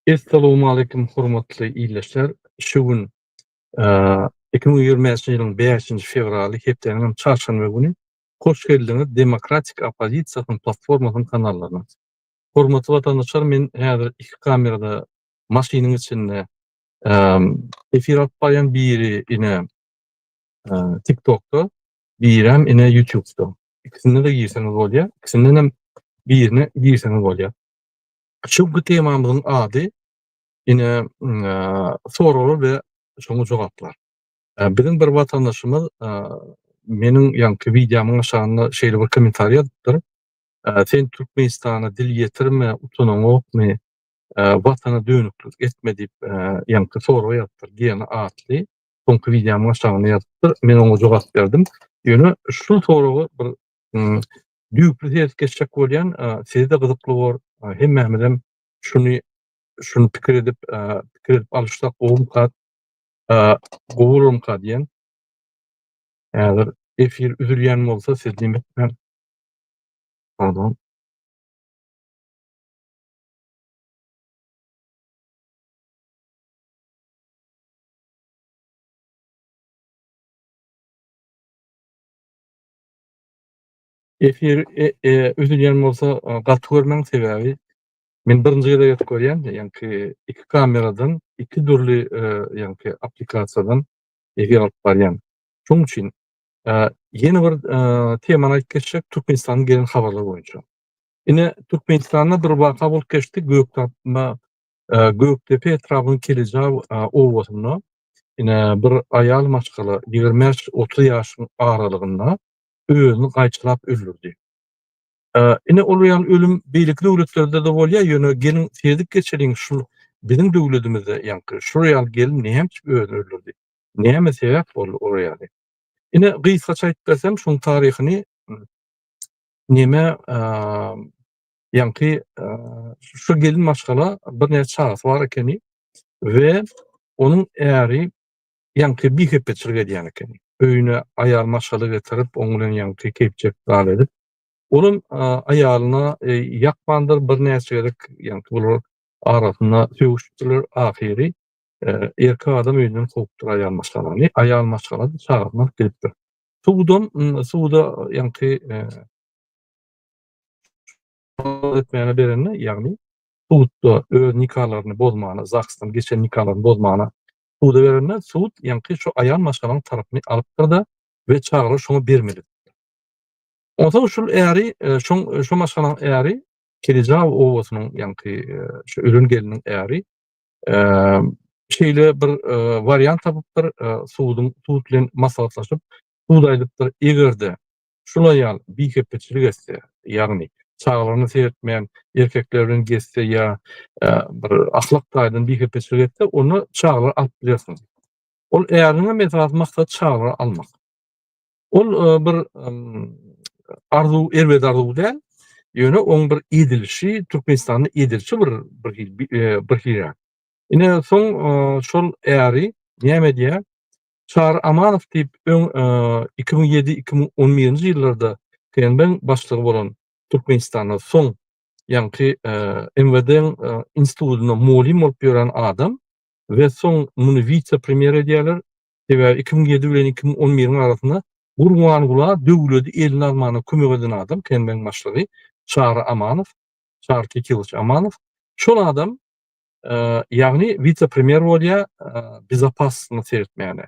Essalowmaleýkim hormatly ildeşler! Şu gün 2025-nji ýylyň bäşinji fewraly hepdäniň çarşenbe güni. Hoş geldiňiz Demokratik oppozisiýasynyň platformasynyň kanallaryna. Hormatly watandaşlar men häzir iki kamerada maşynyň içinde efir alyp barýan biri ine TikTokda birem ine YouTube'da. Ikisinde-de girseňiz bolýar. Ikisindenem birine girseňiz bolýar. Şu günki temamyzyň ady ine soraglar we şoňa jogaplar. Biziň bir watandaşymyz meniň ýaňky wideomyň aşagynda şeýle bir kommentariý ýazypdyr. Sen Türkmenistana dil ýetirme, utanaňokmy, watana dönüklik etme diýip ýaňky sorag ýazypdyr. Gena atly soňky wideomyň aşagynda ýazypdyr. Men oňa jogap berdim. Ýöne şu soraga bir düýpli seredip geçjek bolýan, size-de gyzykly bor, hemmämizem şuny şuny pikir edip, pikir edip alyşsak gowumyka, gowy bolarmyka diýen. Häzir efir üzülýän bolsa siz diýmek etmäň. Pardon. Efir üzülýän bolsa gaty görmäň sebäbi men birinji gezek edip görýän ýaňky iki kameradan iki dürli ýaňky applikasiýadan efir alyp barýan. Şonuň üçin ýene bir temany aýdyp geçjek Türkmenistandan gelen habarlar boýunça. Ine Türkmenistanda bir waka bolup geçdi Gökdepe Gökdepe etrabynyň Kelejaw obasynda ine bir aýal maşgala 25-30 ýaşyň aralygynda özüni gaýçylap öldürdi. Ine ol ýaly ölüm beýleki döwletlerde-de bolýar, ýöne geliň seredip geçeliň şul biziň döwledimizde ýaňky şul ýaly gelin näme üçin özüni öldürdi? Näme sebäp boldy ol ýaly? Ine gysgaça aýdyp bersem şuň taryhyny neme ýaňky şu gelin maşgala birnäçe çagasy bar ekeni we onuň äri ýaňky bihepbeçilik edýän ekeni. Öýüne aýal maşgala getirip, oň bilen ýaňky keýpjek zat edip, olam aýalyna ýakmandyr, birnäçe gezek ýaňky bular arasynda sögüşipdirler, ahyry erkek adam öýünden kowupdyr aýal maşgalany. Aýal maşgala-da çagasyny alyp gidipdir. Sudam, suda ýaňky etmäne berende, ýagny sudda öz nikalaryny bozmana, ZAGS-dan geçen nikalaryny bozmana suda berende sud ýaňky şu aýal maşgalaň tarapyny alypdyr-da we çagalary şoňa bermeli diýipdir. Onsoň şul äri, şoň şo maşgalaň äri Kelejaw obasynyň ýaňky şu ölen gelniň äri şeýle bir wariant tapypdyr, suduň sud bilen maslahatlaşyp, sud aýdypdyr, eger-de Şul aýal bihepbeçilik etse, ýagny çagalaryna seretmän erkekler bilen gezse ýa bir ahlak taýdan bihepbeçilik etse, onda çagalary alyp bilersiň. Ol äriniňem esasy maksady çagalary almak. Ol bir arzuw, erbet arzuw däl, ýöne oň bir edilişi, Türkmenistanda edilişi bir bir hili bir hiliräk. Ine soň şol äri näme edýär? Çary Amanow diýip öň 2007, 2011-nji ýyllarda KNB-iň başlygy bolan Türkmenistanda soň ýaňky MWD-iň institutynda mugallym bolup ýören adam we soň muny wise-premýer edýärler. Sebäbi 2007 bilen 2011-iň arasynda Gurbanguly döwledi eline almana kömek eden adam KNB-iň başlygy Çary Amanow, Çary Kekilowiç Amanow. Şol adam ýagny wise-premýer bolýar, bezopasnyny seretmäne.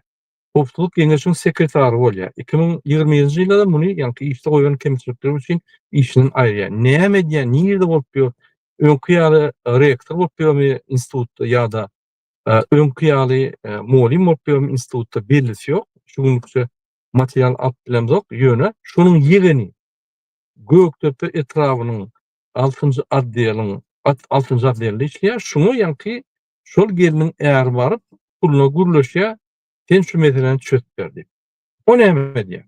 Howpsuzlyk geňeşiniň sekretary bolýar. 2021-nji ýylda-da muny ýaňky işde goýan kemçilikleri üçin işinden aýyrýar. Näme edýär, nirede bolup ýör? Öňki ýaly rektor bolup ýörmi institutda ýa-da öňki ýaly mugallym bolup ýörmi institutda bellisi ýok. Şu günlükçe material alyp bilemzok. Ýöne şonuň ýegeni Gökdepe etrabynyň altynjy otdeliň altynjy otdelde işleýär. Şuňa ýaňky şol gelniň äri baryp, puluna gürleşýär, sen şu meseläni çözüp ber diýip. O näme edýär?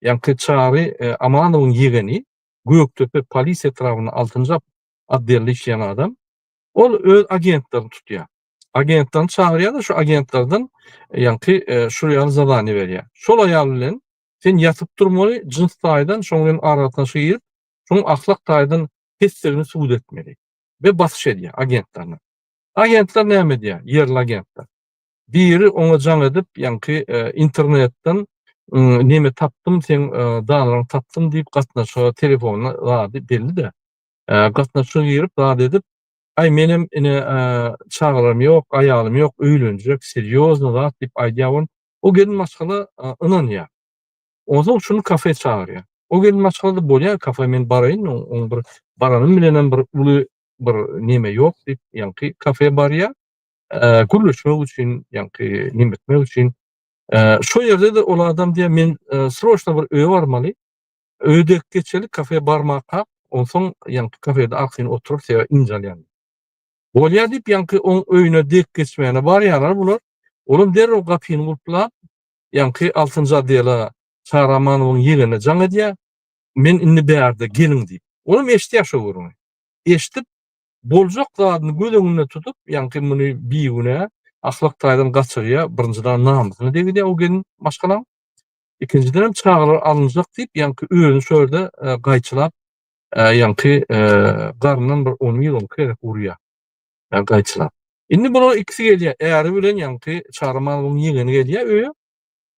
Ýaňky Çary e, Amanowyň ýegeni Gökdepe polisiýa etrabynda altynjy otdelde işleýän adam. Ol öz agentlerini tutýar. Agentlerini çagyrýar-da, şu agentlerden ýaňky e, şu ýaly zadaniýa berýär. Şol aýal bilen sen ýatyp durmaly, jyns taýdan şoň bilen aragatnaşyga girip, şoň ahlak taýdan pesligini subut etmeli we basyş edýär agentlerine. Agentler näme edýär? Ýerli agentler. Biri oňa jaň edip, ýaňky internetden neme tapdym, seň danlaryňy tapdym diýip gatnaşyga telefonyna zady belli-de. Gatnaşyga girip zat edip, aý menem ine çagalarym ýok, aýalym ýok, öýlenjek, serýozny zat diýip aýdýar ol. O gelin maşgala ynanýar. Onsoň şuny kafe çagyrýar. O gelin maşgala-da bolýar kafe men baraýyn, oň bir baranym bilenem bir uly bir neme ýok diýip, ýaňky kafe barýar. Gürleşmek üçin, ýaňky neme etmek üçin. Şo ýerde-de ol adam diýýär, men sroçno bir öýe barmaly. Öýe dek geçeli, kafe barmaka, onsoň ýaňky kafede arkaýyn oturyp, sebäbi ynjalýan. Bolýar diýip, ýaňky oň öýüne dek geçmäne barýarlar bular. Olam derrew gapyny gulplap, ýaňky altynjy odela Çary Amanowyň ýegenine jaň edýär. Men indi bärde, geliň diýip. Olam eşidýär şo gürrüňi. Eşidip, boljak zadyny göz öňünde tutup, ýaňky muny bigünä, ahlak taýdan gaçyrýar. Birinjiden namysyna degidýär o gelin maşgalaň. Ikinjidenem çagalar alynjak diýip, ýaňky özüni şo ýerde gaýçylap, ýaňky garnyndan bir on bir, on iki gezek urýar. Gaýçylap. Indi bular ikisi gelýär. Äri bilen ýaňky Çary Amanowyň ýegeni gelýär öýe.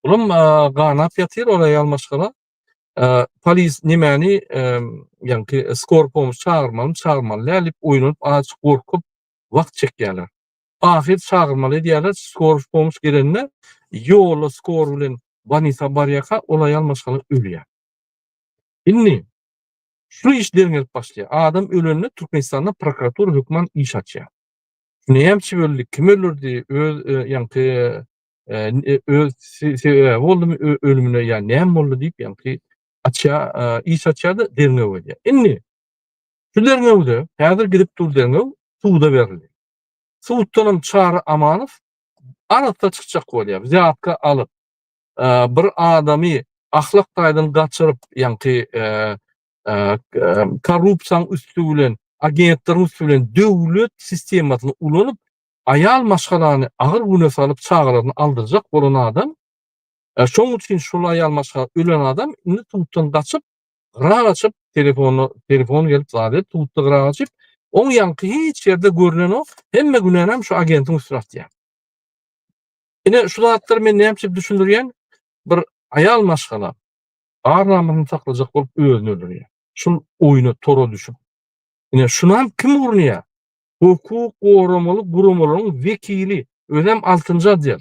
Bulam ganap ýatyr ol aýal maşgala. Polis nemäni ýaňky skor pomoş çagyrmalymy, çagyrmaly däl diýip oýlanyp azajyk gorkup wagt çekýärler. Ahyr çagyrmaly edýärler, skor pomoş gelende ýola skor bilen bolnisa barýarka ol aýal maşgala ölýär. Indi şu iş derňelip başlaýar. Adam ölende Türkmenistanda prokuratura hökman iş açýar. Näme üçin öldi, kim öldürdi, öz ýaňky öz sebäbi boldumy ölümine ýa näme boldy diýip ýaňky açýar, iş açýar-da derňew edýär. Indi şu derňewde häzir gidip dur derňew suda berildi. Suddanam Çary Amanow arassa çykjak bolýar. Wzýatka alyp, bir adamy ahlak taýdan gaçyryp, ýaňky korrupsiýanyň üsti bilen, agentleriň üsti bilen döwlet sistemasyny ulanyp, aýal maşgalany agyr güne salyp çagalaryny aldyrjak bolan adam, şoň üçin şol aýal maşgala ölen adam indi suddan gaçyp, gyra gaçyp, telefona telefon gelip zat edip sudda gyra gaçyp, oň ýaňky hiç ýerde görnenok, hemme günänem şu agentiň üstüne atýar. Ine şu zatlary men näme üçin düşündirýän? Bir aýal maşgala ar namysyny saklajak bolup özüni öldürýär. Şul oýuna tora düşüp. Ine şunam kim gurnaýar? Hukuk goramaly guramalaryň wekili, özem altynjy odel.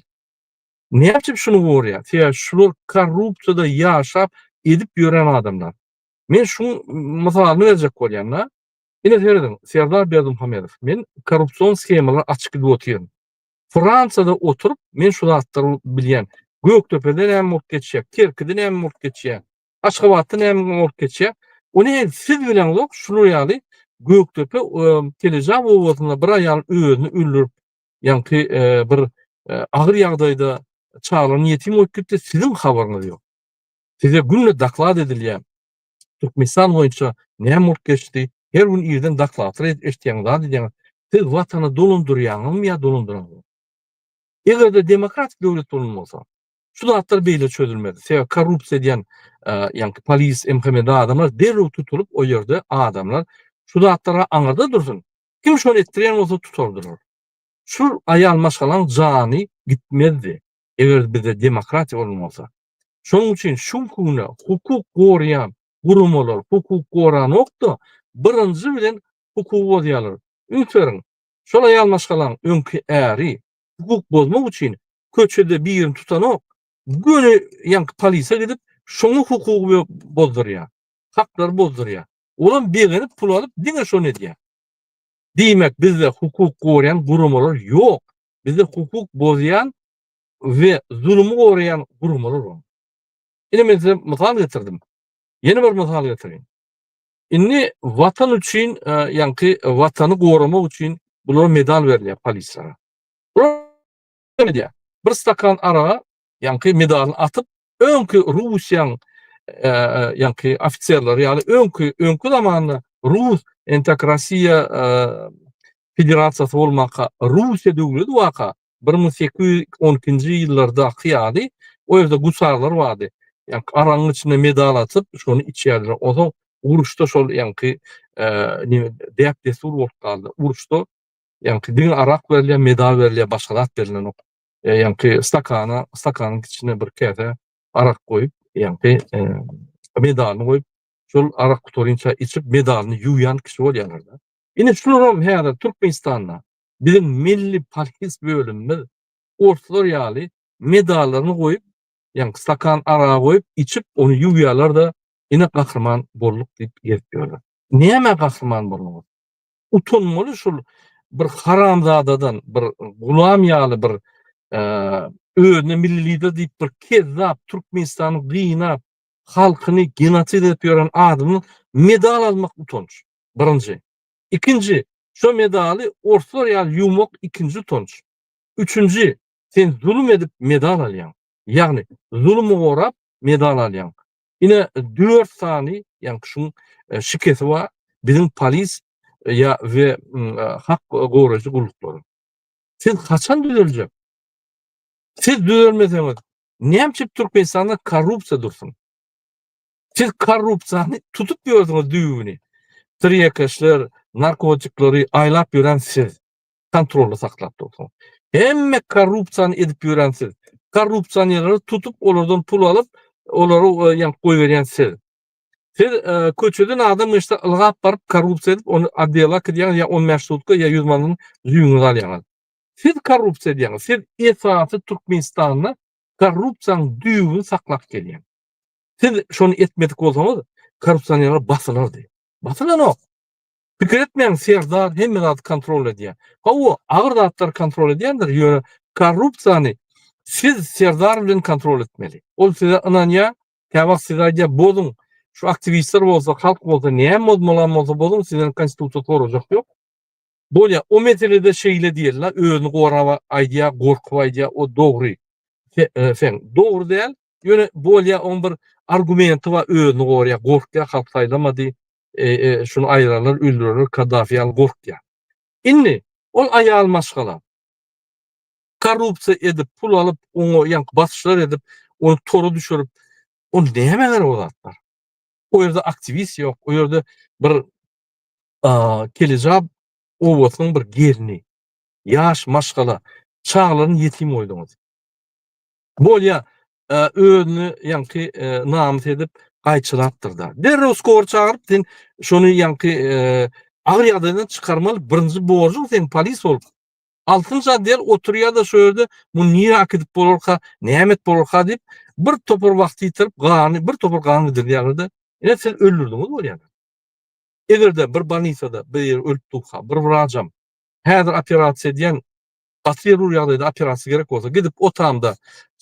Näme üçin şuny goraýar? Sebäbi şular korrupsiýada ýaşap edip ýören adamlar. Men şuň mysalyny berjek bolýan-da. Ine serediň, Serdar Berdimuhamedow, men korrupsion skemalary açyk gidip otyryn. Fransiýada oturyp, men şu zatlary bilýän. Gökdepede näme bolup geçýär, Kerkide näme bolup geçýär, Aşgabatda näme bolup geçýär. Ony siz bileňzok, şular ýaly Gökdepe, Kelejaw obasynda bir aýal özüni öldürip, ýaňky bir agyr ýagdaýda çagalaryny ýetim goýup gitdi, siziň habaryňyz ýok. Size günde doklad edilýär. Türkmenistan boýunça näme bolup geçdi? Her gün irden dokladlar eşitýäňiz, zat edýäňiz. Siz watany dolandyrýaňyzmy ýa dolandyraňyzmy? Eger-de demokratik döwlet bolan bolsa, şu zatlar beýle çözülmezdi. Sebäbi korrupsiýa edýän, ýaňky polis, MHM-de adamlar derrew tutulyp, o ýerde adamlar şu zatlara aňyrda dursun. Kim şony etdirýän bolsa tutardylar. Şu aýal maşgalaň jany gitmezdi, eger bizde demokratiýa bolan bolsa. Şonuň üçin şu günki günde hukuk goraýan guramalar hukuk goranok-da, birinji bilen hukugy bozýarlar. Üns beriň, şol aýal maşgalaň öňki äri hukuk bozmak üçin köçede birini tutanok, göni ýaňky polise gidip, şoňa hukugy bozdurýar, haklary bozdurýar. Olam begenip pul alyp diňe şony edýär. Diýmek bizde hukuk goraýan guramalar ýok. Bizde hukuk bozýan we zulumy goraýan guramalar bar. Ine men size mysal getirdim. Ýene bir mysal getireýin. Indi watan üçin, ýaňky watany goramak üçin bulara medal berilýär polislere. Bular näme edýär? Bir stakan araga ýaňky medalyny atyp, öňki Russiýaň ýaňky ofiserleri ýaly öňki öňki zamanda Rus entek Russiýa Federasiýasy bolmaka Russiýa döwleti barka 1812-nji ýyllardaky ýaly o ýerde gusarlar bardy. Ýaňky aragyň içinde medal atyp, şony içýärdiler. Onsoň uruşda şol ýaňky däp-dessur bolup galdy. Uruşda. Ýaňky diňe arak berilýär, medal berilýär, başga zat berilenok. Ýaňky stakana, stakanyň içine bir käse arak goýup, ýaňky medalyny goýup, şol arak gutarynça içip medalyny ýuwýan kişi bolýarlar-da. Ine şularam häzir Türkmenistanda biziň milli polis bölümimiz orslar ýaly medallaryny goýup, ýaňky stakan aragy goýup, içip, ony ýuwýarlar-da, ine gahryman bolduk diýip gezip ýörler. Nämä gahryman bolduňyz? Utanmaly şul bir haramzadadan, bir gulam ýaly bir özüne milli lider diýip bir kezzap Türkmenistany gynap, halkyny genosid edip ýören adamdan medal almak utanç. Birinji. Ikinji, şo medaly orslar ýaly ýuwmak ikinji utanç. Üçünji, sen zulum edip medal alýaň. Ýagny zulumy gorap medal alýaň. Ine dört sany ýaňky şuň şikesi bar biziň polis ýa we hak goraýjy gulluklary. Siz haçan düzeljek? Siz düzelmeseňiz näme üçin Türkmenistanda korrupsiýa dursun? Siz korrupsiýany tutup ýörsüňiz düýbüni. Tirýekeşler, narkotikleri aýlap ýören siz. Kontrolda saklap dursuňyz. Hemme korrupsiýany edip ýören siz. Korrupsionerleri tutup olardan pul alyp, olary e, ýaňky goýberýän siz. Siz e, köçeden adam geçse ylgap baryp korrupsiýa edip ony otdela äkidýäňiz ýa 15 sutka ýa 100 manat jüýüňizi alýaňyz. Siz korrupsiýa edýäňiz. Siz esasy Türkmenistanda korrupsiýanyň düýbüni saklap gelýäňiz. Siz şony etmedik bolsaňyz, korrupsionerler basylardy. Basylanok. Pikir etmäň, Serdar hemme zady kontrol edýär. Hawa, agyr zatlary kontrol edýändir, ýöne korrupsiýany siz Serdar bilen kontrol etmeli. Ol size ynanýar, käwagt size aýdýar, bozuň, şu aktiwistler bolsa, halk bolsa, näme bozmalam bolsa bozuň, sizden konstitusiýa sorajak ýok. Bolýar, o meselede şeýle diýeli, özüni gorap aýdýar, gorkup aýdýar, o dogry. Sen dogry däl, ýöne bolýar, oň bir argumenti bar, özüni goraýar, gorkýar, halk saýlamady, şuny aýyrarlar, öldürerler, Kaddafi ýaly gorkýar. Indi ol aýal maşgala korrupsiýa edip, pul alyp, oňa ýaňky basyşlar edip, ony tora düşürip, ol nämä gerek o zatlar? O ýerde aktiwist ýok, o ýerde bir Kelejap obasynyň bir gelni, ýaş maşgala, çagalaryny ýetim goýduňyz. Bolýa, özüni ýaňky namys edip gaýçylapdyr-da. Derrew skor çagyryp, sen şony ýaňky agyr ýagdaýdan çykarmaly birinji borjuň seň polis bolup. Altynjy otdel oturýar-da şo ýerde, muny nirä äkidip bolarka, näme edip bolarka diýip, bir topar wagt ýitirip, gany, bir topar gan gidirýärler-de. Ine siz öldürdiňiz bolýar. Eger-de bir bolnisada bir ýeri ölüp durka, bir wrajam häzir operasiýa edýän gaty zerur ýagdaýda operasiýa gerek bolsa, gidip otamda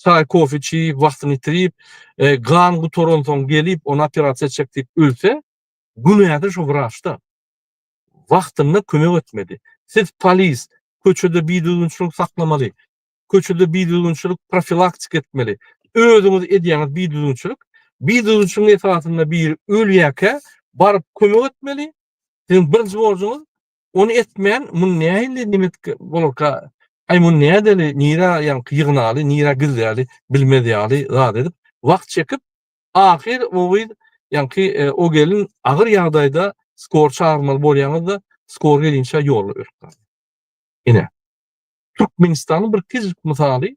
çaý, kofe içip, wagtyny ýitirip, e, gan gutaransoň gelip, ony operasiýa etjek diýip ölse, günäsi şo wraçda. Wagtynda kömek etmedi. Siz polis, köçede bidüzgünçilik saklamaly. Köçede bidüzgünçilik profilaktika etmeli. Özüňiz edýäňiz bidüzgünçilik. Bidüzgünçiligiň esasynda biri ölýärkä baryp kömek etmeli. Siziň birinji borjuňyz Ony etmän, muny nähili neme bolarka, aý muny nädeli, nirä ýaňky ýygnaly, nirä gizläli bilmez ýaly zat edip, wagt çekip, ahyr o gyz ýaňky e, o gelin agyr ýagdaýda skor çagyrmaly bolýaňyz-da, skor gelinçä ýolda ölüp galýar. Ine. Türkmenistanyň bir kiçijik mysaly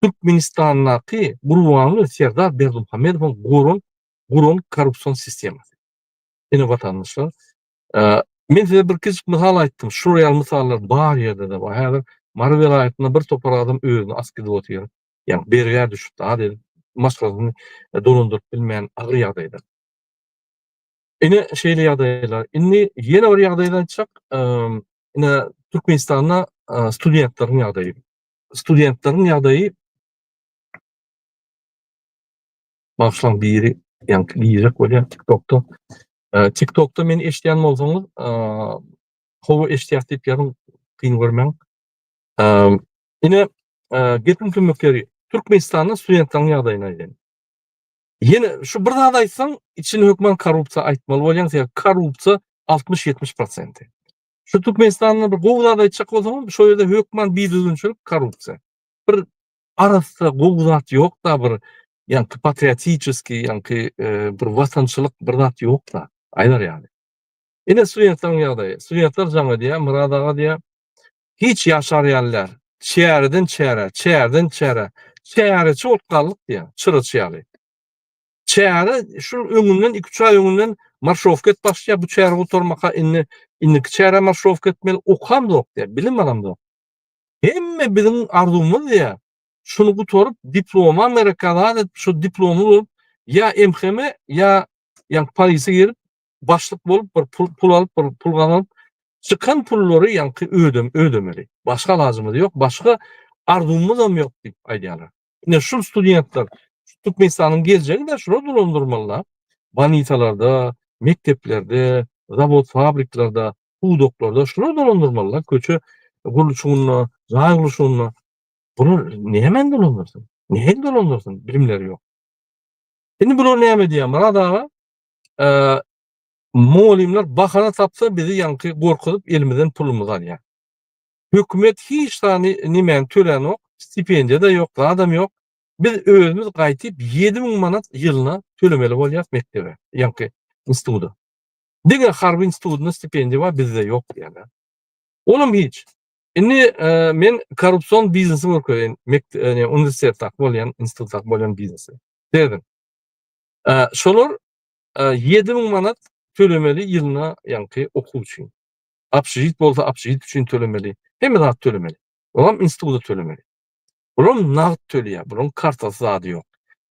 Türkmenistandaky Gurbanguly Serdar Berdimuhamedowyň guran guran korrupsion sistemasy. Ine watandaşlar, Men size bir kiçijik mysal aýtdym. Şular ýaly mysallar bar ýerde-de bar. Häzir Mary welaýatynda bir topar adam özüni asyp gidip otyr. Ýagny bergä düşüp, zat edip, maşgalasyny dolandyryp bilmän agyr ýagdaýda. Ine şeýle ýagdaýlar. Indi ýene bir ýagdaýda aýtjak. Ine Türkmenistanda studentleriň ýagdaýy. Studentleriň ýagdaýy Bagyşlaň biri ýaňky girjek bolýar TikTokda. TikTokda meni eşidýän bolsaňyz, hawa eşidýäs diýip ýazyň, kyn görmäň. Ine, gepiň tümmek ýeri, Türkmenistanda studentleriň ýagdaýyny aýdaýyn. Ýene şu bir zat aýtsaň, içini hökman korrupsiýa aýtmaly bolýaň, sebäbi korrupsiýa 60-70 prosenti. Şu Türkmenistanda bir gowy zat aýtjak bolsaňam, şo ýerde hökman bidüzgünçilik, korrupsiýa. Bir arassa gowy zat ýok-da bir ýaňky patriotiçeskiý ýaňky bir watançylyk bir zat ýok-da aýdar ýaly. Ine studentleriň ýagdaýy. Studentler jaň edýär, Myrat aga diýýär. Hiç ýaşar ýaly däl. Çäreden çärä, çärden çärä. Çäreçi bolup galdyk diýýär, çyraçy ýaly. Çäre şul öňünden 2-3 aý öňünden marşrowka edip başlaýar. Bu çäre gutarmaka indi indiki çärä marşrowka etmeli. Okamzok diýýär, bilim alamzok. Hemme biziň arzuwymyz diýýär. Şuny gutaryp diplomam gerek zat edip şu diplomy bolup ýa MHM ýa ýa polise girip başlyk bolup bir pul, pul alyp bir pul gazanyp çykan pullary ýaňky ödem ödemeli. Başga alajymyz ýok, başga arzuwymyzam ýok diýip aýdýarlar. Ine şul studentler Türkmenistanyň geljegi de şular dolandyrmalylar. Bolnisalarda, mekdeplerde, zawod fabriklerde, pudaklarda şular dolandyrmalylar. Köçe gurluşygynda, jaý gurluşygynda. Bular nämäni dolandyrsyn? Nähili dolandyrsyn? Bilimleri ýok. Indi bular näme diýýär? Myrat aga, mugallymlar bahana tapsa bizi ýaňky gorkuzyp elimizden pulumyzy alýar. Hökümet hiç sany nemäni tölänok, stipendiýa-da ýok, zadam ýok. Biz özümiz gaýtyp 7000 manat ýylyna tölemeli bolýas mekdebe, ýaňky instituda. Diňe harby institutynda stipendiýa bar, bizde ýok diýýärler. Olam hiç. Indi men korrupsion biznesi görkezeýin, uniwersitetdäki bolýan, institutdaky bolýan biznesi. Serediň. Şolar 7000 manat tölemeli ýylyna ýaňky okuw üçin. Obşežit bolsa obşežit üçin tölemeli. Hemme zat tölemeli. Olam instituta tölemeli. Bulam nagt töleýär. Bularyň kartasy zady ýok.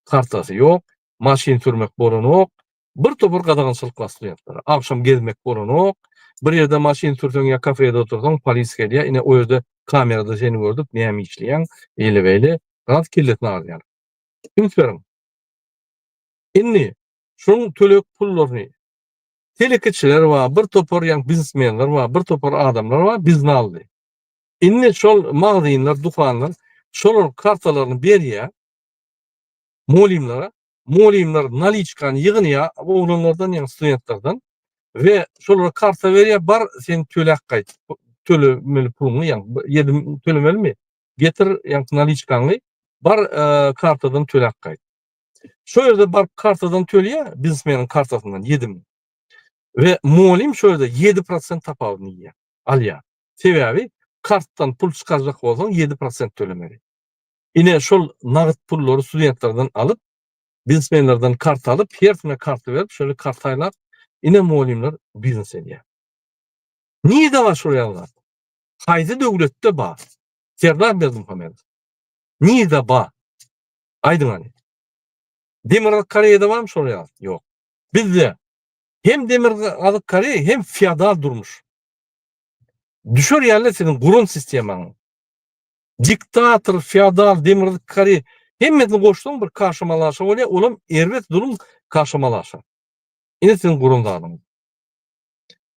Kartasy ýok. Maşyn sürmek bolanok. Bir topar gadagançylyk bar studentlere. Agşam gezmek bolanok. Bir ýerde maşyn sürseň ýa kafede otursaň polis gelýär. Ine o ýerde kamerada seni gördük, näme işleýäň, eýle-beýle. Gaz kellesini agyrýar. Üns beriň. Indi şuň töleg pullaryny telekeçiler bar, bir topar ýa biznesmenler bar, bir topar adamlar bar, bizni aldy. Indi şol magazynlar, dukanlar şolar kartalaryny berýär mugallymlara. Mugallymlar naliçkany ýygnaýar oglanlardan ýa studentlerden we şolara karta berýär, bar sen töläp gaýt. Tölemeli puluňy ýa ýedim tölemelimi? Getir ýa naliçkaňy, bar kartadan töläp gaýt. Şo ýerde baryp kartadan töleýär, biznesmeniň kartasyndan 7000. We mugallym şo ýerde 7% tapawudyny iýýär, alýar. Sebäbi kartdan pul çykarjak bolsaň 7% tölemeli. Ine şol nagt pullary studentlerden alyp, biznesmenlerden kart alyp, hersine karty berip, şöyle kart saýlap, ine mugallymlar biznes edýär. Nirde bar şol ýaly zat? Haýsy döwletde bar? Serdar Berdimuhamedow. Nirde bar? Aýdyň hany. Demirgazyk Koreýada barmy şol ýaly? Ýok. Bizde hem Demirgazyk Koreýa hem feodal durmuş. Düşer ýaly siziň guran sistemaňyz. Diktator, feodal, Demirgazyk Koreýa hemmesini goşsaň bir kaşa-malaşa bolýar, olam erbet zulum kaşa-malaşa. Ine siziň guran zadyňyz.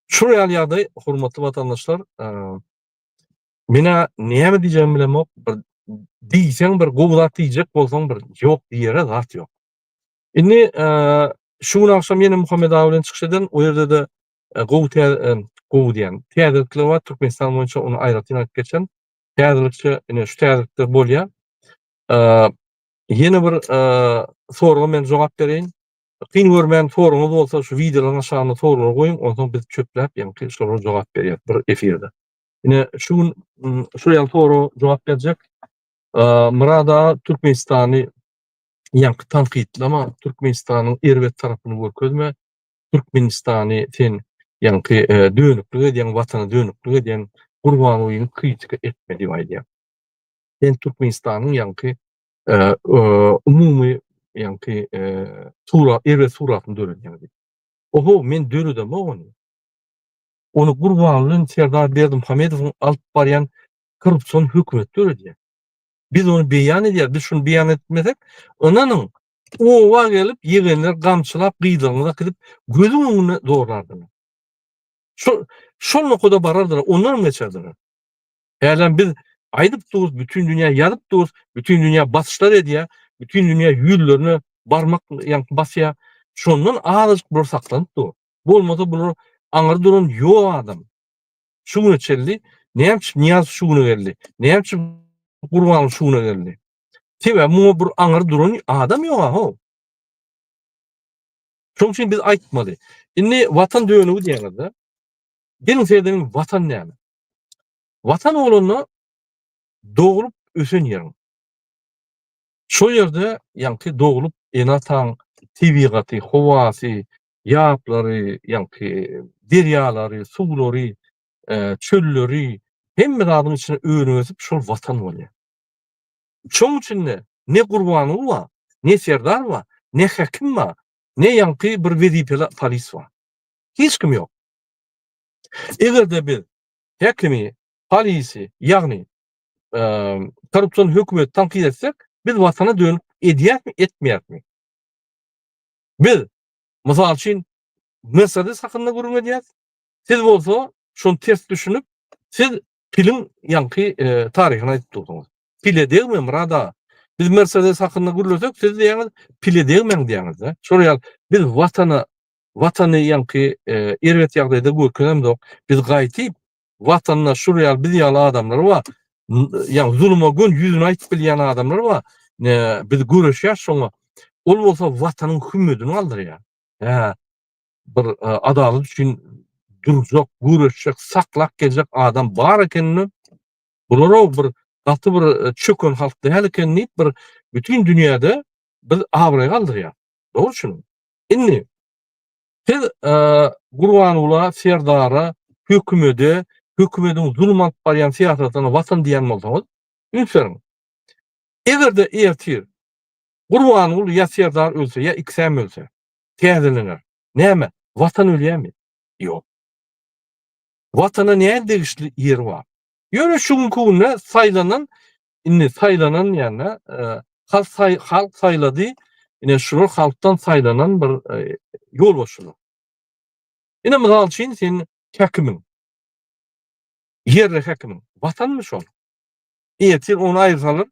Şul ýaly ýagdaý hormatly watandaşlar, Menä näme diýjegimi bilemok, bir diýseň bir gowy zat diýjek bolsaň bir ýok diýere zat ýok. Indi şu gün agşam ýene Muhammet aga bilen çykyş eden, o ýerde-de gowy tä gowy diýen täzelikler bar Türkmenistan boýunça ony aýratyn aýdyp geçen. Täzelikçe ine şu täzelikler bolýar. Ýene bir soraga men jogap bereýin. Kyn görmän soragyňyz bolsa şu wideolaryň aşagynda soraglary goýuň, onsoň biz çöpläp ýaňky şolara jogap berýäris bir efirde. Ine şu gün şu ýaly soraga jogap berjek. Myrat aga Türkmenistany ýaňky tankytlama, Türkmenistanyň erbet tarapyny görkezme. Türkmenistany sen ýaňky dönüklik edýäň, watana dönüklik edýäň, Gurbangulyny kritika etme diýip aýdýar. Sen Türkmenistanyň ýaňky umumy ýaňky surat, erbet suratyny döredýäň diýip. Oho, men döredemok ony. Ony Gurbanguly Serdar Berdimuhamedowyň alyp barýan korrupsion hökümeti döredýär. Biz ony beýan edýäris. Biz şuny beýan etmesek, ynanyň, oba gelip ýegenler gamçylap gyzlaryňyzy äkidip gözüň öňünde zorlardylar. Şol şol nokada barardylar, ondanam geçerdiler. Hälem biz aýdyp durus, bütin dünýä ýazyp durus, bütin dünýä basyşlar edýär, bütin dünýä ýüzlerine barmak ýaňky basýar. Şondan azajyk bular saklanyp dur. Bolmasa bular aňyr duran ýok adam. Şu güne çenli näme üçin Nyýazow şu güne geldi? Näme üçin Gurbanguly şu güne geldi? Sebäbi muňa bir aňyr duran adam ýok how. Şonuň üçin biz aýtmaly. Indi watan dönügi diýeňizde. Geliň seredeliň watan näme? Watan bolanda doglup ösen ýeriň. Şo ýerde ýaňky doglup ene-ataň tebigaty, howasy, ýaplary, ýaňky derýalary, suwlary, çölleri, hemme zadyň içinde önüp ösüp şol watan bolýar. Şoň içinde ne Gurbanguly bar, ne Serdar bar, ne häkim bar, ne ýaňky bir wezipeli polis bar. Hiç kim ýok. Eger-de biz häkimi, polisi, ýagny korrupsion hökümeti tankyt etsek, biz watana dönük edýäsmi, etmeýäsmi? Biz, mysal üçin, Mercedes hakynda gürrüň edýäs. Siz bolsa şony ters düşünip, siz piliň ýaňky taryhyny aýdyp dursuňyz. Pile degme, Myrat aga. Biz Mercedes hakynda gürlesek, siz diýýäňiz, pile degmäň diýýäňiz-de. Şol ýaly biz watana, watany ýaňky erbet ýagdaýda görkezemzok. Biz gaýtyp Watanda şul ýaly biz ýaly adamlar bar. Ýagny zuluma gön ýüzüni aýtyp bilýän adamlar bar. Biz göreşýäs şoňa. Ol bolsa watanyň hümmedini galdyrýar. Hä, bir adalat üçin durjak, göreşjek, saklap geljek adam bar ekenini, bular bir gaty bir çöken halk däl eken diýip bir bütin dünýäde biz abraý galdyrýar. Dogry şunuň. Indi Siz Gurbangula Serdara, hökümede, hökümediň zulum alyp barýan syýasatyna watan diýen bolsaňyz, üns beriň. Eger-de ertir Gurbangul ýa Serdar ölse, ýa ikisem ölse, täzelener. Näme, watan ölýärmi? Ýok. Watana näme degişli ýeri bar? Ýöne şu günki günde saýlanan, indi saýlanan ýa-da halk saý halk saýlady, ine şular halkdan saýlanan bir ýolbaşçylar. Ine mysal üçin sen häkimiň, ýerli häkimiň, watanmy şol? Ertir ony aýyrsalar,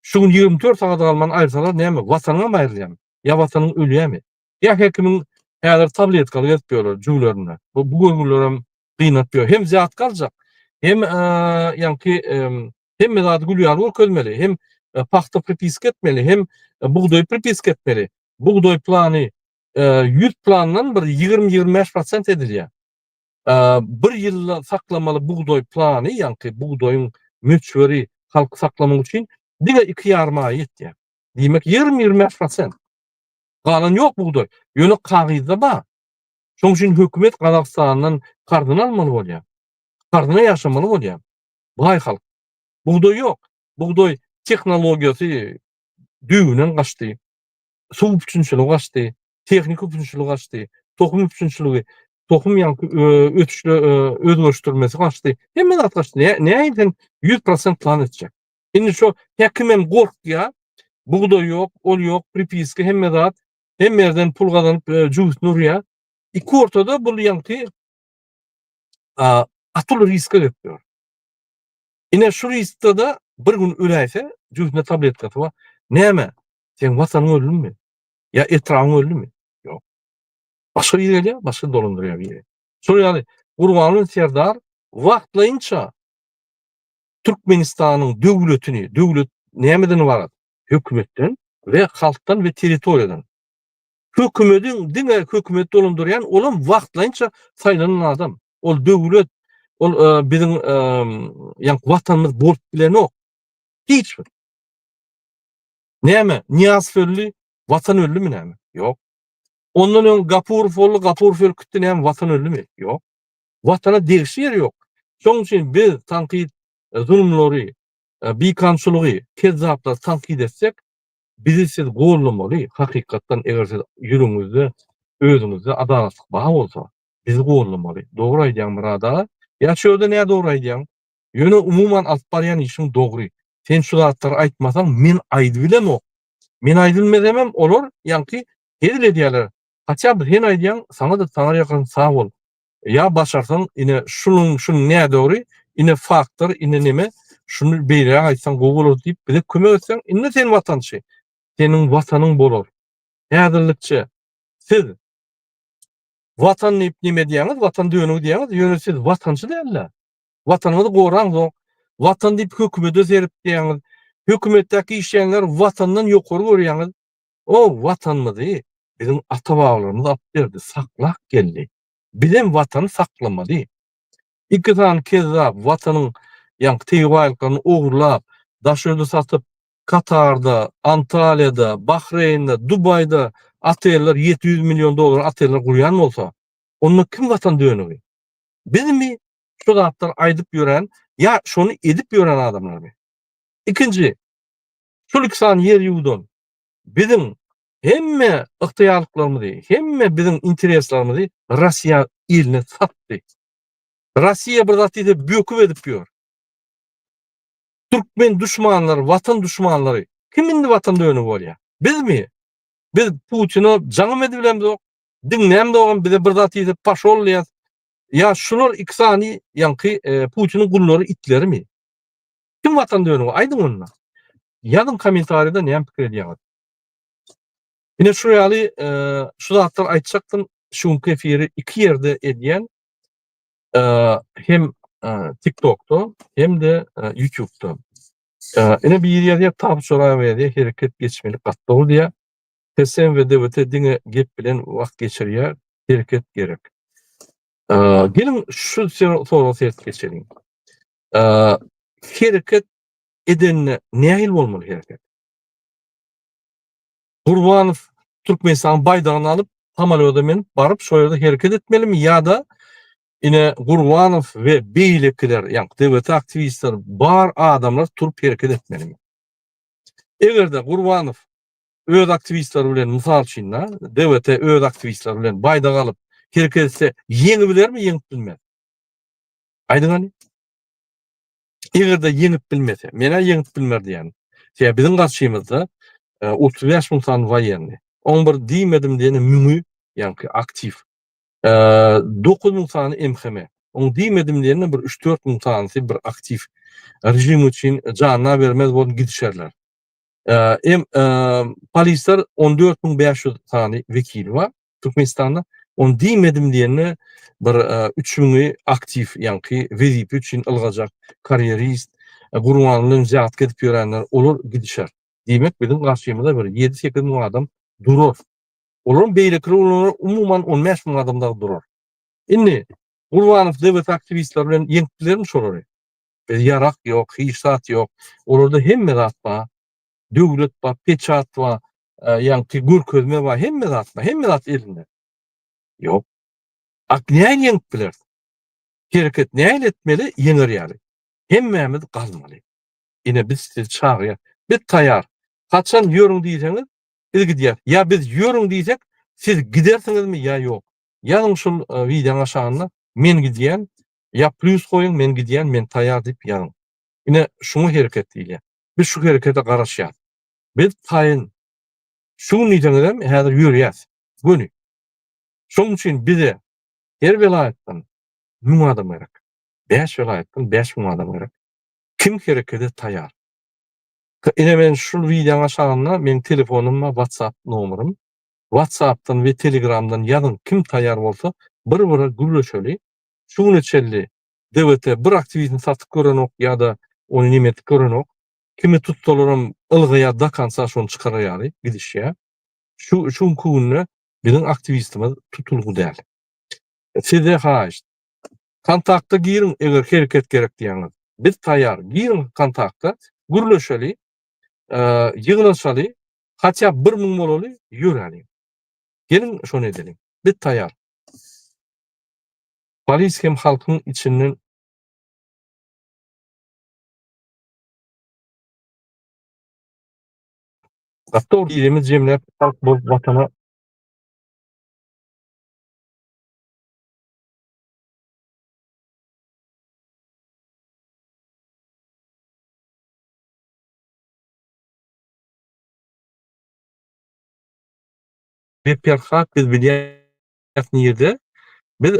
şu gün 24 sagat galman aýyrsalar näme, watanyňam aýrylýarmy? Ýa watanyň ölýärmi? Ýa häkimiň häzir tabletkaly gezip ýörler jübülerinde. Bu bu görgülerem gynap ýör. Hem zýatka aljak, hem ýaňky hemme zady gül ýaly görkezmeli, hem pagta pripiska etmeli, hem bugdaý pripiska etmeli. Bugdaý plany 100 plandan bir 20-25 prosent edilýär. Bir ýylda saklamaly bugdaý plany, ýaňky bugdaýyň möçberi halky saklamak üçin diňe 2,5 aýa ýetýär. Diýmek 20-25 prosent. Galan ýok bugdaý. Ýöne kagyzda bar. Şonuň üçin hökümet Gazagystandan karzyny almaly bolýar. Karzyna ýaşamaly bolýar. Baý halk. Bugdaý ýok. Bugdaý tehnologiýasy düýbünden gaçdy. Suw üpjünçiligi gaçdy. Tehniki üpjünçiligi gaçdy. Tohum üpjünçiligi, tohum ýaňky ösüşle özgerişdirmesi gaçdy. Hemme zat gaçdy. Näme sen 100% plan etjek? Indi şo häkimem gorkýar. Bugdaý ýok, ol ýok, pripiska hemme zat. Hemme ýerden pul gazanyp jübüsini urýar. Iki ortada bul ýaňky atyl riske gelip ýör. Ine şu riskde-de bir gün öläýse, jübüsinde tabletkasy bar. Näme? Seň watanyň öldümi? Ýa etrabyň öldümi? Ýok. Başga biri gelýär, başga dolandyrýar biri. Şol ýaly Gurbanguly Serdar wagtlaýynça Türkmenistanyň döwletini, döwlet nämeden ybarat? Hökümetden we halkdan we territoriýadan. Hökümediň diňe hökümet dolandyrýan, olam wagtlaýynça saýlanan adam. Ol döwlet, ol e, biziň e, ýa watanymyz bolup bilenok. Hiç bir. Näme? Niýazow öldi, watan öldümi näme? Ýok. Ondan öň Gapurow boldy, Gapurow ölüp gitdi, näme watan öldümi? Ýok. Watana degişli ýeri ýok. Şonuň üçin biz tankyt e, zulumlary, e, bikanunçylygy, kezzaplary tankyt etsek, bizi siz gollamaly, hakykatdan eger siz ýüregiňizde, özüňizde adalatlyk bar bolsa, bizi gollamaly. Dogry aýdýaň Myrat aga. Ýa şu ýerde nä dogry aýdýaň? Ýöne umuman alyp barýan işiň dogry. Sen şu zatlary aýtmasaň, men aýdybilemok. Men aýdylmesemem olar ýaňky hezil edýärler. Haçan sen aýdýaň, saňa-da taňryýalkasyn sag bol. Ýa başarsaň ine şunuň şuny nädogry, ine faktor, ine neme, şuny beýleräk aýtsaň gowy bolar diýip bize kömek etseň, indi sen watançy. Seniň watanyň bolar. Häzirlikçe siz watan diýip neme edýäňiz, watan dönügi diýýäňiz, ýöne siz watançy däl-de. Watanyňyzy goraňzok. Watan diýip hökümete seretýäňiz. Hökümetdäki işleýänleri watandan ýokary görýäňiz. O watanymyzy biziň ata-babalarymyz alyp berdi, saklap geldi. Bizem watany saklamaly. Iki sany kezzap watanyň. ýaňky tebigy baýlyklaryny ogurlap, daş ýurda satyp, Katarda, Antaliýada, Bahreýnde, Dubaýda oteller 700 million dollar oteller gurýan bolsa, onda kim watan dönügi? Bizmi şu zatlary aýdyp ýören ýa şony edip ýören adamlarmy? Ikinji, şol iki sany ýer ýuwdan biziň hemme ygtyýarlyklarymyzy, hemme biziň intereslerimizi Russiýa eline satdy. Russiýa bir zat diýse böküp edip ýör. Türkmen duşmanlary, watan duşmanlary kim indi watan dönügi bolýar? Bizmi? Biz Putine jaňam edibilemzok, diňlämzogam bize bir zat diýse paşol diýýäs. Ýa şular iki sany ýaňky Putiniň gullary itlerimi? Kim watan dönügi aýdyň onda. Ýazyň kommentariýada näme pikir edýäňiz. Ine şu ýaly şu zatlary aýtjakdym. Şu günki efiri iki ýerde edýän. Hem TikTokda hem-de YouTube'da. Ine biri ýazýar, Tapy Çoraýewa ýazýar, hereket geçmeli gaty dogry diýýär. TSM we DWT diňe gep bilen wagt geçirýär, hereket gerek. Geliň şu soraga seredip geçeliň. Hereket edende nähili bolmaly hereket? Gurbanow Türkmenistanyň baýdagyny alyp, samolýoda münüp baryp şo ýerde hereket etmelimi ýa-da ine Gurbanow we beýlekiler, ýagny DWT aktiwistler bar adamlar turup hereket etmelimi? Eger-de Gurbanow öz aktiwistleri bilen mysal üçin da DWT öz aktiwistleri bilen baýdak alyp hereket etse ýeňibilermi ýeňip bilmez? Aýdyň hany. Eger-de ýeňip bilmese, men-ä ýeňip bilmer diýýän. Sebäbi biziň garşymyzda 35 müň sany woýennyý. Oň bir diýmedim diýeni müňi, ýaňky aktiw. 9 müň sany MHM. Oň diýmedim diýeni bir 3-4 müň sanysy bir aktiw. Režim üçin janyna bermez bolup gidişerler. Em polisler 14500 sany wekili bar Türkmenistanda. Ony diýmedim diýende bir 3000-i aktiw, ýaňky wezipe üçin ylgajak karýerist, Gurbanguly bilen wzýatka edip ýörenler, olar gidişer. Diýmek, biziň garşymyzda bir 7-8 müň adam durar. Olaryň beýlekiler olar umuman 15 müň adam dagy durar. Indi Gurbanow DWT aktiwistleri bilen ýeňip bilermi şolary? Biz ýarak ýok, hiç zat ýok. Olarda hemme zat bar. Döwlet bar, peçat bar, ýaňky görkezme bar, hemme zat bar, hemme zat elinde. Ýok. Ak nähili ýeňip bileris? Hereket nähili etmeli ýeňer ýaly? Hemmämiz galmaly. Ine biz sizi çagyrýas. Biz taýar. Haçan ýörüň diýseňiz, biz gidýäs. Ýa biz ýörüň diýsek, siz gidersiňizmi ýa ýok? Ýazyň şul wideoň aşagynda men gidýän Ýa plýus goýuň men gidýän men taýar diýip ýazyň. Ine şuňa hereket diýilýär. Biz şu herekete garaşýas. Biz taýyn. Şu gün diýseňizem häzir ýörýäs. Göni. Şonuň üçin bize her welaýatdan 1000 adam gerek. 5 welaýatdan 5000 adam gerek. Kim herekete taýar? Ine men şul wideoň aşagynda meň telefonym bar, WhatsApp nomerim. WhatsAppdan we Telegramdan ýazyň kim taýar bolsa bir-bire gürleşeli. Şu güne çenli DWT bir aktiwistini satyp görenok ýa-da ony neme edip görenok. Kimi tutsalaram ylgaýar do konca şony çykarar ýaly gidişýär. Şu şu günki günde biziň aktiwistimiz tutulgy däl. Size haýyşt. Kontakta giriň eger hereket gerek diýýäňiz. Biz taýýar. Giriň kontakta, gürleşeli, ýygnanyşaly, hatýa 1000 bolaly, ýöräliň. Geliň şony edeliň. Biz taýýar. Polis hem halkyň içinden Gaty dogry ilimiz jemläp halk bolup watana Be Perhat biz bilýäs nirde. Biz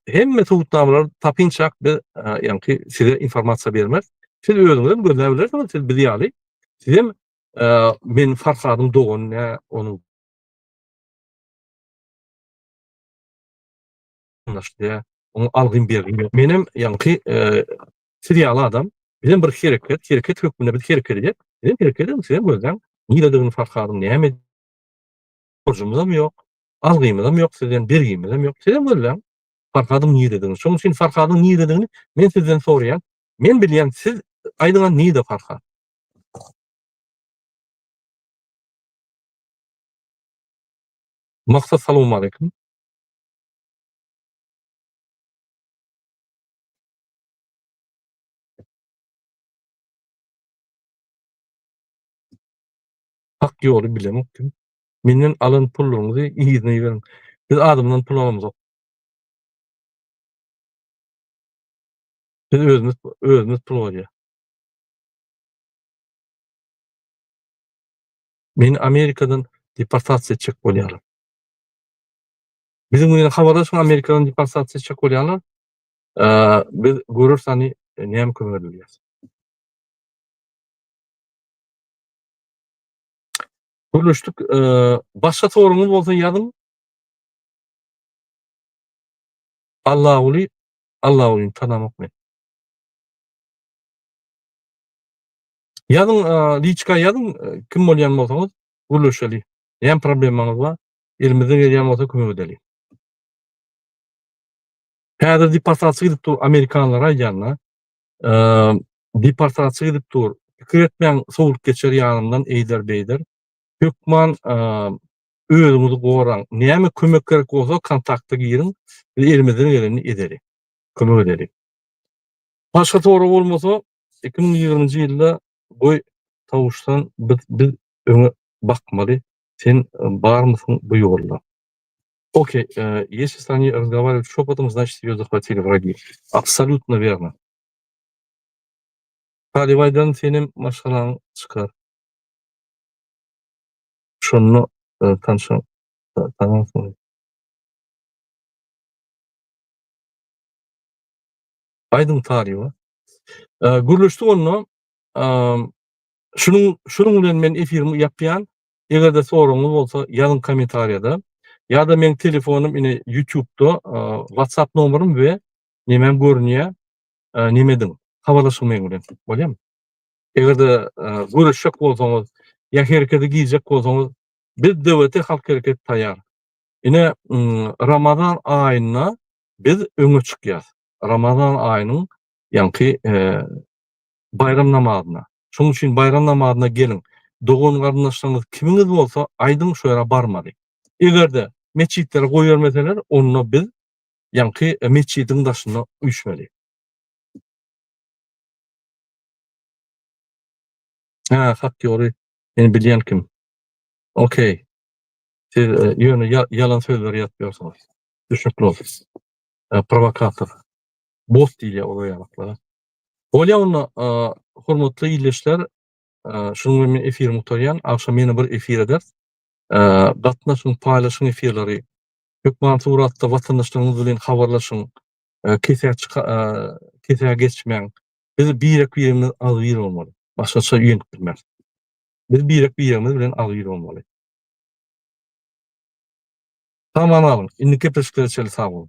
hemme subutnamalary tapynçak biz ýaňky size informasiýa bermeris. Siz özüňiz hem gözläp bilersiňiz, siz biz ýaly. Siz hem men Farhadyň dogany nä onuň garyndaşy oňa algym bergim ýok. Menem ýaňky siz ýaly adam. Bizem bir hereket, hereket hökmünde biz hereket edýäs. Sizem hereket ediň, sizem gözläň. Niredigini Farhadyň näme borjumyzam ýok, algymyzam ýok sizden, bergimizem ýok. Sizem gözläň Farhadyň niredigini. Şonuň üçin Farhadyň niredigini men sizden soraýan. Men bilýän siz aýdyňa nirde Farhat? Maksat salowmaleýkim. Hak ýoly bilemok kim. Menden alan pullaryňyzy yzyna iberiň. Biz adamdan pul alamzok. Biz özümiz özümiz pul goýýas. Meni Amerikadan deportasiýa etjek bolýarlar. Biziň bilen habarlaşyň Amerikadan deportasiýa etjek bolýarlar. Biz göreris hany näme kömek edilýär. Gürleşdik. Başga soragyňyz bolsa ýazyň. Allaguly Allagulyny tanamok men. Ýazyň liçka ýazyň kim bolýan bolsaňyz gürleşeli. Näme problemaňyz bar? Elimizden gelýän bolsa kömek edeli. Häzir deportasiýa gidip dur amerikanlara aýdýan-da. Deportasiýa gidip dur. Pikir etmäň sowlup geçer ýanymdan eýder beýder. Hökman özüňizi goraň. Näme kömek gerek bolsa kontakta giriň. Biz elimizden gelenini edeli. Kömek edeli. Başga sorag bolmasa 2020-nji ýylda goý tawuşdan biz biz öňe bakmaly. Sen barmysyň bu ýolda? Okey, если они разговаривают шепотом, значит ее захватили враги. Абсолютно верно. Talybaýdan senem maşgalaň çykar. Şonda tanşan tanarsyň. Aýdyň Talyba. Gürleşdik onda. Şunuň şunuň bilen men efirimi ýapýan. Eger-de soragyňyz bolsa ýazyň kommentariýada. Ýa-da meň telefonym ine YouTube-da WhatsApp nomerim we nemem görünýär. Neme ediň? Habarlaşyň meň bilen. Bolýarmy? Eger-de görüşjek bolsaňyz ýa herekete girjek bolsaňyz biz DWT Halk Hereketi taýýar. Ine Ramazan aýynda biz öňe çykýas. Ramazan aýynyň ýaňky baýram namazyna. Şonuň üçin baýram namazyna geliň. Dogan-garyndaşlaryňyz kimiňiz bolsa aýdyň şo ýere barmaly. Eger-de metjitlere goýbermeseler onda biz ýaňky metjidiň daşynda üýşmeli. Hä, hak ýoly men bilýän kim. Okey. Siz ýöne ýalan sözleri ýazyp ýörsüňiz. Düşnükli bolsun. Prowokator. Bot diýilýär olar ýalaklara. Bolýa onda hormatly ildeşler, şunuň bilen men efirimi gutarýan. Agşam ýene bir efir ederis. Gatnaşyň, paýlaşyň efirleri. Hökman suratda watandaşlaryňyz bilen habarlaşyň. Kesä çyka kesä geçmäň. Biz birek-birimiz agzybir bolmaly. Başgaça ýeňip bilmeris. Biz birek-birimiz bilen agzybir bolmaly. Saman alyň. Indiki gepleşiklere çenli sag boluň.